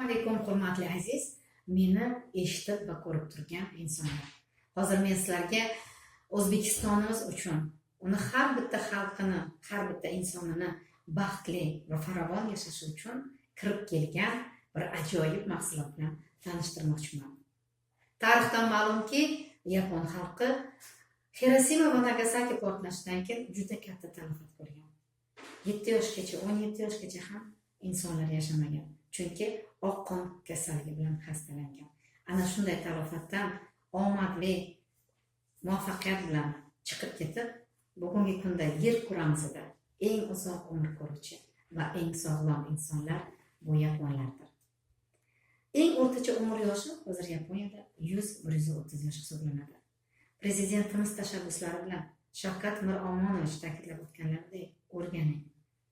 Alaykum, hurmatli aziz, meni eshitib va ko'rib turgan insonlar. Hozir men sizlarga O'zbekistonimiz uchun, uni har bitta xalqini, har bitta insonini baxtli va farovon yashashi uchun kirib kelgan bir ajoyib mahsulot bilan tanishtirmoqchiman. Tarixdan ma'lumki, yapon xalqi Xirosima va Nagasaki portlashidan keyin juda katta talafot ko'rgan. 7 yoshgacha, 17 yoshgacha ham insonlar yashamagan. Chunki oq qon kasalligi bilan xastalangan. Ana shunday talofatdan omadli muvaffaqiyat bilan chiqib ketib, bugungi kunda yer kurramizda eng uzoq umr ko'ruvchi va eng sog'lom insonlar bu yaponlardir. Eng o'rtacha umr yoshi hozir Yaponiyada 100-130 yosh hisoblanadi. Prezidentimiz tashabbuslari bilan Shavkat Miromonovich ta'kidlab o'tganlaridek, o'rganing,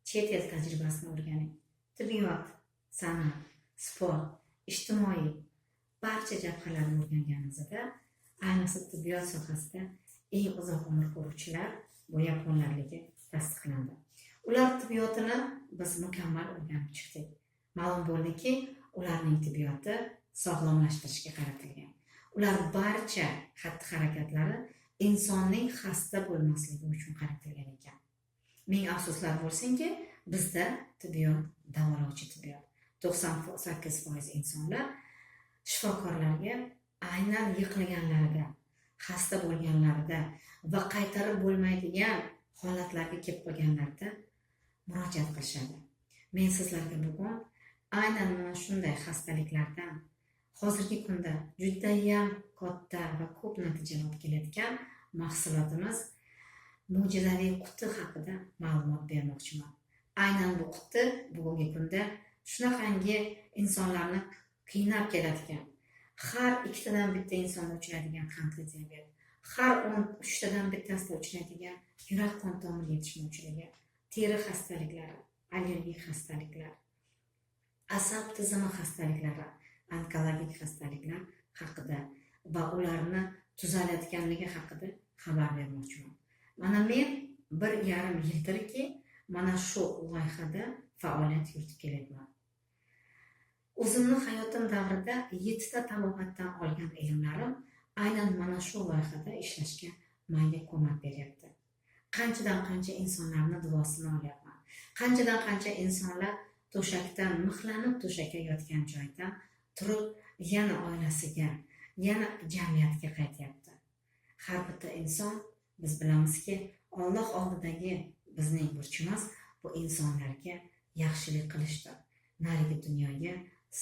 chet el tajribasini o'rganing. Tibbiyot, san'at, sport, ijtimoiy barcha jabhalarni o'rganganimizda, ayniqsa tibbiyot sohasida eng uzoq umr ko'ruvchilar bu yaponlarligi tasdiqlandi. Ular tibbiyotini biz mukammal o'rganib chiqdik. Ma'lum bo'ldiki, ularning tibbiyoti sog'lomlashtirishga qaratilgan. Ular barcha xatti-harakatlari insonning xasta bo'lmasligi uchun qaratilgan ekan. Ming afsuslar bo'lsinki, bizda tibbiyot davolovchi tibbiyot. 98% insonlar shifokorlarga aynan yiqilganlarida, xasta bo'lganlarida va qaytarib bo'lmaydigan holatlarga kelib qolganlarida murojaat qilishadi. Men sizlarga bugun aynan mana shunday xastaliklardan hozirgi kunda judayam katta va ko'p natijalar olib kelayotgan mahsulotimiz mo'jizaviy quti haqida ma'lumot bermoqchiman. Aynan bu quti bugungi kunda shunaqangi insonlarni qiynab keladigan, har ikkitadan bitta insonda uchraydigan qandli diabet, har 13tadan bittasida uchraydigan yurak qon tomir yetishmovchiligi, teri xastaliklari, allergik xastaliklar, asab tizimi xastaliklari, onkologik xastaliklar haqida va ularni tuzalayotganligi haqida xabar bermoqchiman. Mana men 1,5 yildirki mana shu loyihada faoliyat yuritib kelyapman. O'zimni hayotim davrida 7ta tabobatdan olgan ilmlarim aynan mana shu loyihada ishlashga menga ko'mak beryapti. Qanchadan qancha insonlarni duosini olyapman. Qanchadan qancha insonlar to'shakdan mixlanib to'shakka yotgan joydan turib yana oilasiga, yana jamiyatga qaytyapti. Har bitta inson, biz bilamizki, Alloh oldidagi bizning burchimiz bu insonlarga yaxshilik qilishdir. Narigi dunyoga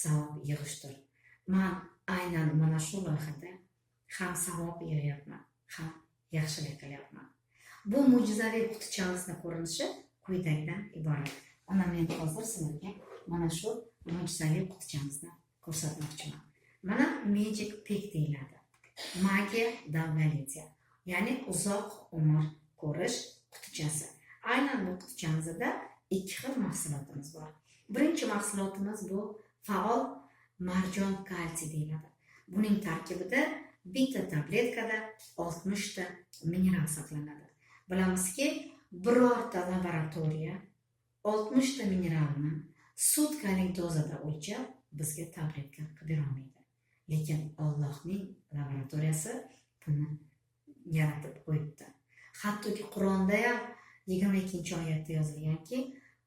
savob yig'ishdir. Man aynan mana shu loyihada ham savob yig'yapman, ham yaxshilik qilyapman. Bu mo'jizaviy qutichamizni ko'rinishi quyidagidan iborat. Ana men hozir sizlarga mana shu mo'jizaviy qutichamizni ko'rsatmoqchiman. Mana Magic Pack deyiladi. Магия долголетия, ya'ni uzoq umr ko'rish qutichasi. Aynan bu qutichamizda ikki xil mahsulotimiz bor. Birinchi mahsulotimiz bu faol marjon kalsiy deyiladi. Buning tarkibida bitta tabletkada 60 ta mineral saqlanadi. Bilamizki, birorta laboratoriya 60 ta mineralni sutkalik dozada o'lchab bizga tabletka qilib berolmaydi. Lekin Allohning laboratoriyasi buni yaratib qo'yibdi. Hattoki Qur'onda ham 22-oyatda yozilganki,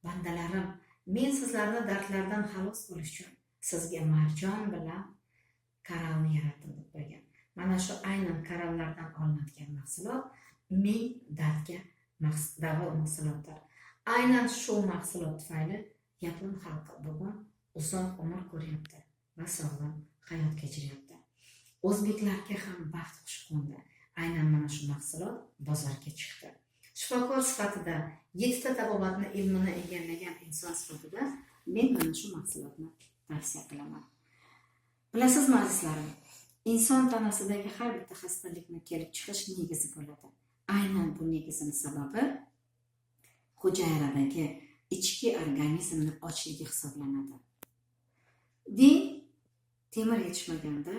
bandalarim, men sizlarni dardlardan xalos bo'lish uchun sizga marjon bilan korallni yaratdim deb qo'ygan. Mana shu aynan korallardan olinadigan mahsulot ming dardga davo mahsulotdir. Aynan shu mahsulot tufayli yapon xalqi bugun uzoq umr ko'ryapti va sog'lom hayot kechiryapti. O'zbeklarga ham baxt qushi qo'ndi. Aynan mana shu mahsulot bozorga chiqdi. Shifokor sifatida 7ta tabobatni ilmini egallagan inson sifatida men mana shu mahsulotni tavsiya qilaman. Bilasizmi, azizlarim, inson tanasidagi har bitta xastalikni kelib chiqish negizi bo'ladi. Aynan bu negizini sababi hujayradagi ichki organizmni ochligi hisoblanadi. Din temir yetishmaganda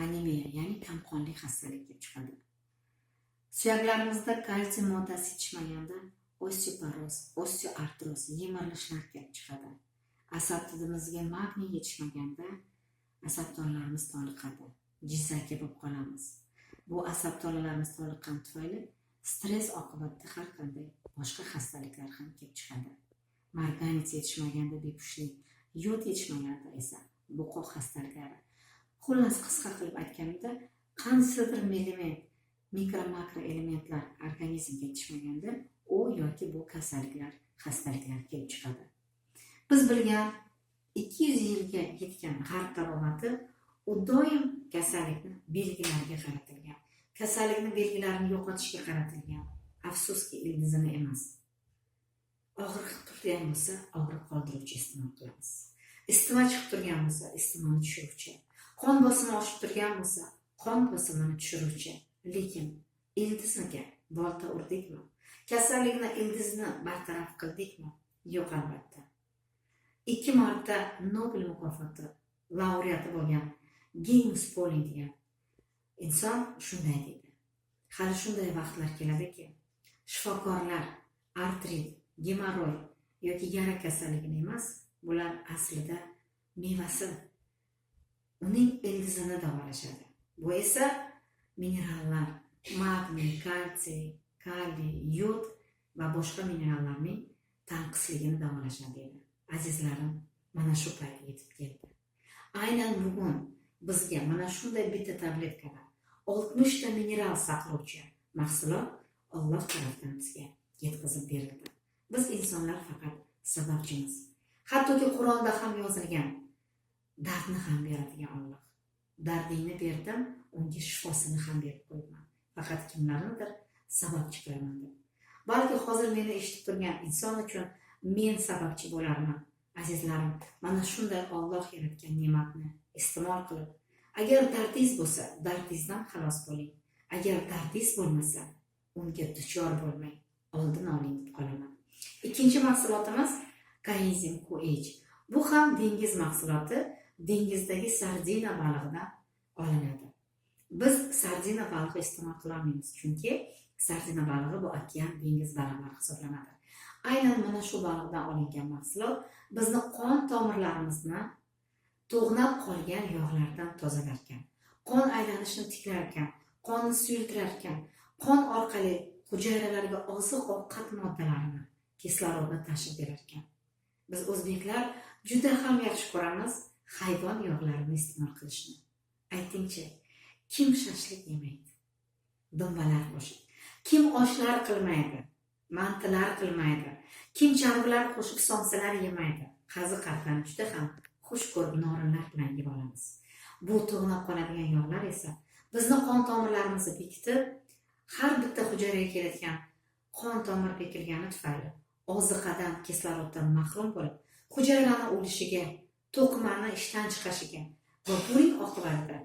anemiya, ya'ni kamqonlik xastalik kelib chiqadi. Suyaklarimizda kalsiy moddasi yetishmaganda osteoporoz, osteoartroz, yemirilishlar kelib chiqadi. Asab tizimimizga magniy yetishmaganda asab tolalarimiz toliqadi, jizzaki bo'lib qolamiz. Bu asab tolalarimiz toliqqani tufayli stress oqibatida har qanday boshqa xastaliklar ham kelib chiqadi. Marganets yetishmaganda bepushtlik, yod yetishmaganda esa bo'qoq xastaliklari. Xullas, qisqa qilib aytganimda, qaysidir element, mikro makro elementlar organizmga yetishmaganda u yoki bu kasalliklar, xastaliklar kelib chiqadi. Biz bilgan 200 yilga yetgan g'arb tabobati u doim kasallikni belgilariga qaratilgan, kasallikni belgilarini yo'qotishga qaratilgan. Afsuski, ildizini emas. Og'riq turgan bo'lsa, og'riq qoldiruvchi iste'mol qilamiz. Isitma chiqib turgan bo'lsa, isitmani tushiruvchi. Qon bosimi oshib turgan bo'lsa, qon bosimini tushiruvchi. Lekin ildiziga bolta urdikmi? Kasallikni ildizini bartaraf qildikmi? Yo'q, albatta. 2 marta Nobel mukofoti laureati bo'lgan Linus Pauling degan inson shunday deydi: hali shunday vaqtlar keladiki, shifokorlar artrit, gemoroy yoki yara kasalligini emas, bular aslida mevasi, uning ildizini davolashadi. Bu esa minerallar, magniy, kalsiy, kaliy, yod va boshqa minerallarning tanqisligini davolashadi deydi. Azizlarim, mana shu payt yetib keldi. Aynan bugun bizga mana shunday bitta tabletkada 60 ta mineral saqlovchi mahsulot Alloh tarafdan bizga yetkazib berildi. Biz insonlar faqat sababchimiz. Hattoki Qur'onda ham yozilgan, dardni ham beradigan Alloh. Dardingni berdim, unga shifosini ham berib qo'yibman. Faqat kimlarnidir sababchi qilaman deb. Balki hozir meni eshitib turgan inson uchun men sababchi bo'larman. Azizlarim, mana shunday Alloh yaratgan ne'matni iste'mol qilib, agar dardingiz bo'lsa, dardingizdan xalos bo'ling. Agar dardingiz bo'lmasa, unga duchor bo'lmang, oldini oling deb qolaman. Ikkinchi mahsulotimiz koenzim Q8. Bu ham dengiz mahsuloti, dengizdagi sardina balig'idan olinadi. Biz sardina balig'i iste'mol qila olmaymiz, chunki sardina balig'i bu okean, dengiz baliqlari hisoblanadi. Aynan mana shu baliqdan olingan mahsulot bizni qon tomirlarimizni to'g'nab qolgan yog'lardan tozalar ekan, qon aylanishini tiklar ekan, qonni suyultirar ekan, qon orqali hujayralarga oziq-ovqat moddalarini, kislorodni tashib berar ekan. Biz o'zbeklar juda ham yaxshi ko'ramiz hayvon yog'larini iste'mol qilishni. Aytingchi, kim shashlik yemaydi? Dumbalar qo'shib. Kim oshlar qilmaydi? Mantilar qilmaydi? Kim charvlar qo'shib somsalar yemaydi? Qazi qartani juda ham xush ko'rib norinlar bilan yeb olamiz. Bu to'g'nab qoladigan yog'lar esa bizni qon tomirlarimizni bekitib, har bitta hujayraga kelayotgan qon tomir bekilgani tufayli oziqadan, kisloroddan mahrum bo'lib, hujayralarni o'lishiga, to'qimani ishdan chiqashiga va buning oqibatida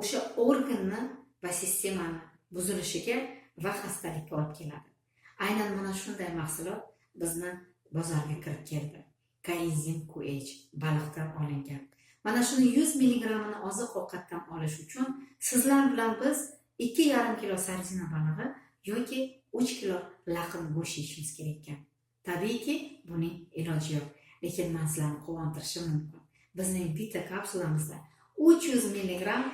o'sha organni va sistemani buzilishiga va xastalikka olib keladi. Aynan mana shunday mahsulot bizni bozorga kirib keldi. Koenzim Q8 baliqdan olingan. Mana shuni 100 milligrammini oziq-ovqatdan olish uchun sizlar bilan biz 2,5 kilo sardina balig'i yoki 3 kilo laqim go'sht yeyishimiz kerak ekan. Tabiiyki, buning iloji yo'q. Lekin men sizlarni quvontirishim mumkin. Bizning bitta kapsulamizda 300 milligramm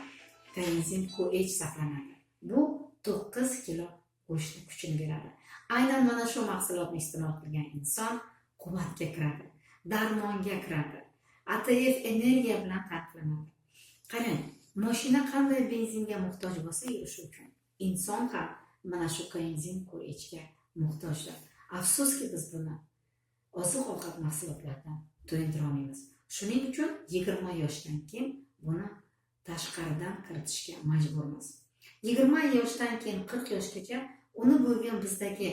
koenzim Q8 saqlanadi. Bu 9 kilo go'shtni kuchini beradi. Aynan mana shu mahsulotni iste'mol qilgan inson quvvatga kiradi, darmonga kiradi, ATF energiya bilan ta'minlanadi. Qarang, mashina qanday benzinga muhtoj bo'lsa yurishi uchun, inson ham mana shu koenzim Q8ga muhtojdir. Afsuski, biz buni oziq-ovqat mahsulotlaridan to'yintira olmaymiz. Shuning uchun 20 yoshdan keyin buni tashqaridan kiritishga majburmiz. 20 yoshdan keyin 40 yoshgacha uni bo'lgan bizdagi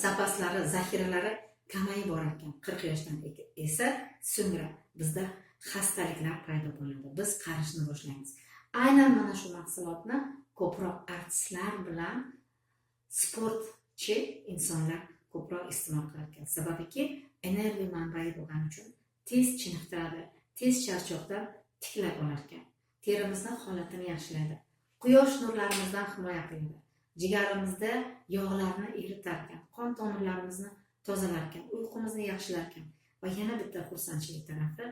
zapaslari, zaxiralari kamayib borar ekan. 40 yoshdan esa so'ngra bizda xastaliklar paydo bo'ladi. Biz qarishni boshlaymiz. Aynan mana shu mahsulotni ko'proq artistlar bilan sportchi insonlar ko'proq iste'mol qilar ekan. Sababiki, energiya manbai bo'lgani uchun tez chiniqtiradi, tez charchoqdan tiklab olar ekan. Terimizni holatini yaxshilaydi. Quyosh nurlarimizdan himoya qiladi. Jigarimizda yog'larni eritar ekan, qon tomirlarimizni tozalar ekan, uyqumizni yaxshilar ekan. Va yana bitta xursandchilik tarafi,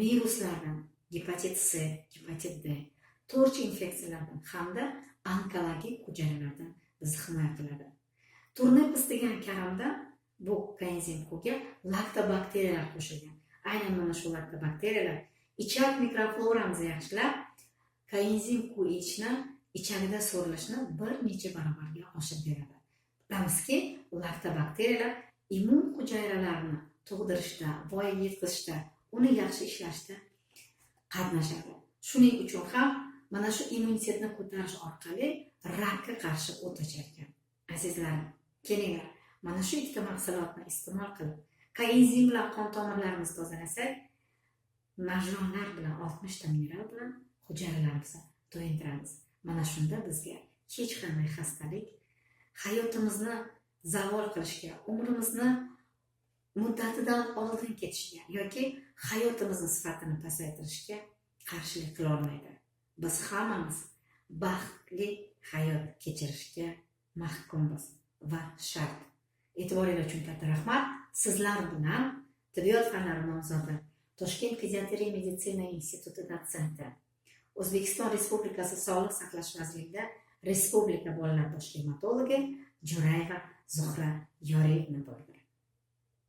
viruslardan, gepatit C, gepatit D, TORCH infeksiyalardan hamda onkologik hujayralardan bizni himoya qiladi. Turnepis degan karamda bu koenzim Qga laktobakteriyalar qo'shilgan. Aynan mana shu laktobakteriyalar ichak mikrofloramizni yaxshilab, koenzim Q3ni ichagida so'rilishini bir necha barobarga oshirib beradi. Bilamizki, laktobakteriyalar immun hujayralarini tug'dirishda, voyaga yetkazishda, uni yaxshi ishlashda qatnashadi. Shuning uchun ham mana shu immunitetni ko'tarish orqali rakka qarshi o't ochar ekan. Azizlarim, kelinglar, mana shu ikkita mahsulotni iste'mol qilib, koenzim bilan qon tomirlarimizni tozalasak, marjonlar bilan, 60 ta mineral bilan hujayralarimizni to'yintiramiz. Mana shunda bizga hech qanday xastalik hayotimizni zavol qilishga, umrimizni muddatidan oldin ketishiga yoki hayotimizni sifatini pasaytirishga qarshilik qila olmaydi. Biz hammamiz baxtli hayot kechirishga mahkummiz va shart. E'tiboringiz uchun katta rahmat. Sizlar bilan tibbiyot fanlari nomzodi, Toshkent pediatriya meditsina instituti dotsenti, O'zbekiston Respublikasi Sog'liq saqlash vazirligida respublika bolalar bosh gematologi Jo'rayeva Zuhra Yoriyevna bo'ldi.